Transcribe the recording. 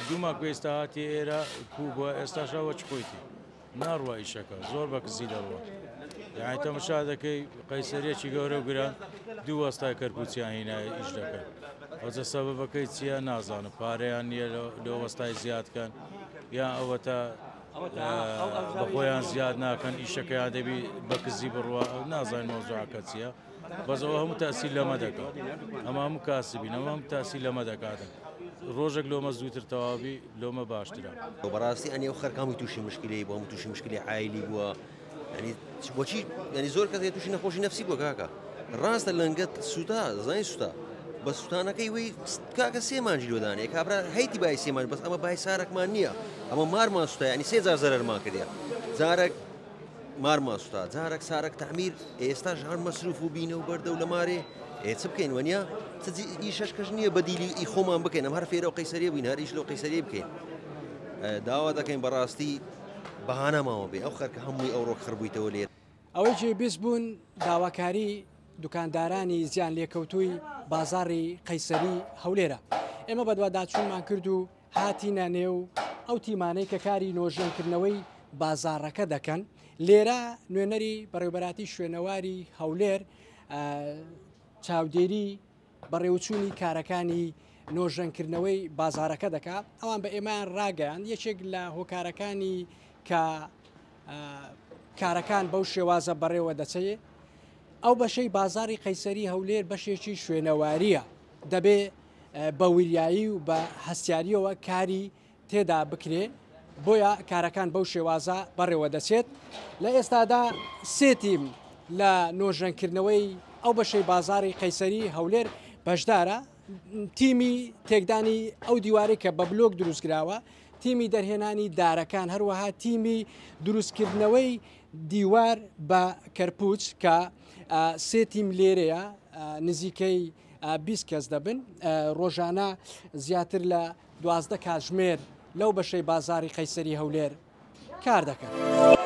دوو مانگ پێ ئێستا هاتی ئێرە کوو بووە، ئێستاش ئەوە چ خۆیتی ناڕوا ئیشەکە زۆر بە کزی دەڕوا. یعنی تەمەشا دەکەی قەیسەریەکی گەورە و گران دوو وەستای کەرپوچیان هینایە ئیش دەکەن. ئەوجە سەبەبەکەی چییە نازانم، پارەیان نییە لۆ وەستای زیاد کەن یان ئەوەتا بە خۆیان زیاد ناکەن ئیشەکەیان دەبی بە کزی بڕوا، نازانین مەوزوعەکە چییە. بەس ئەوە هەموو تاسیر لەمە دەکات، ئەمە هەموو کاسبین، ئەمە هەموو تاسیر لەمە دەکاتن. ڕۆژێک لۆمە زووتر تەواوی لۆمە باشترە. بەڕاستی ئەنی ئەو خەرک هەمووی تووشی مشکلەی بووە، هەموو تووشی مشکلی عایلی بووە. ینی بۆچی ینی زۆر کەس تووشی نەخۆشی نەفسی بووە کاکە. ڕاستە لەنگەت سووتا، دەزانی سووتا، بە سووتانەکەی وی کاکە سێ مانجی لۆدانێ کابرا هەیتی بای سێ مانج، بەس ئەمە بای سارەکمان نییە، ئەمە مارمان سووتا، ینی سێ جار زەرەرمان کردیە. جارێک مارمان سووتا، جارێک سارەک تەعمیر، ئێستاش هەر مەسروف و بینە و بەردە و لە مارێ. ئێ چ بکەین وەنیە؟ چ ئیشەش کەش نییە بەدیلی ئی خۆمان بکەین، ئەم هەر فێرە و قەیسەریە بووین، هەر ئیش لەو قەیسەریە بکەین. داوا دەکەین بەڕاستی بەهانەماوە بێ ئەو خەرکە هەمووی ئەوڕۆ خڕبوویتەوە لێرە. ئەوەی جێ بیست بوون داواکاری دوکاندارانی زیان لێکەوتووی بازاڕی قەیسەری هەولێرە. ئێمە بەدواداچوونمان کرد و هاتینە نێو ئەو تیمانەی کە کاری نۆژەنکردنەوەی بازاڕەکە دەکەن. لێرە نوێنەری بەڕێوبەراتی شوێنەواری هەولێر چاودێری بەڕێوچوونی کارەکانی نۆژەنکردنەوەی بازارەکە دەکا. ئەوان بە ئێمەیان ڕاگەیاند یەکێک لە هۆکارەکانی کە کارەکان بەو شێوازە بەڕێوە دەچێت ئەو بەشەی بازاری قەیسەری هەولێر بەشێکی شوێنەواریە، دەبێ بە وریایی و بە هەستیاریەوە کاری تێدا بکرێ، بۆیە کارەکان بەو شێوازە بەڕێوە دەچێت. لە ئێستادا سێ تیم لە نۆژەنکردنەوەی ئەو بەشەی بازاری قەیسەری هەولێر بەشدارە، تیمی تێکدانی ئەو دیوارەی کە بە بلۆک دروستکراوە، تیمی دەرهێنانی دارەکان، هەروەها تیمی دروستکردنەوەی دیوار بە کەرپوچ کە سێ تیم لێرەیە، نزیکەی 20 کەس دەبن. ڕۆژانە زیاتر لە 12 کاتژمێر لەو بەشەی بازاری قەیسەری هەولێر کار دەکەن.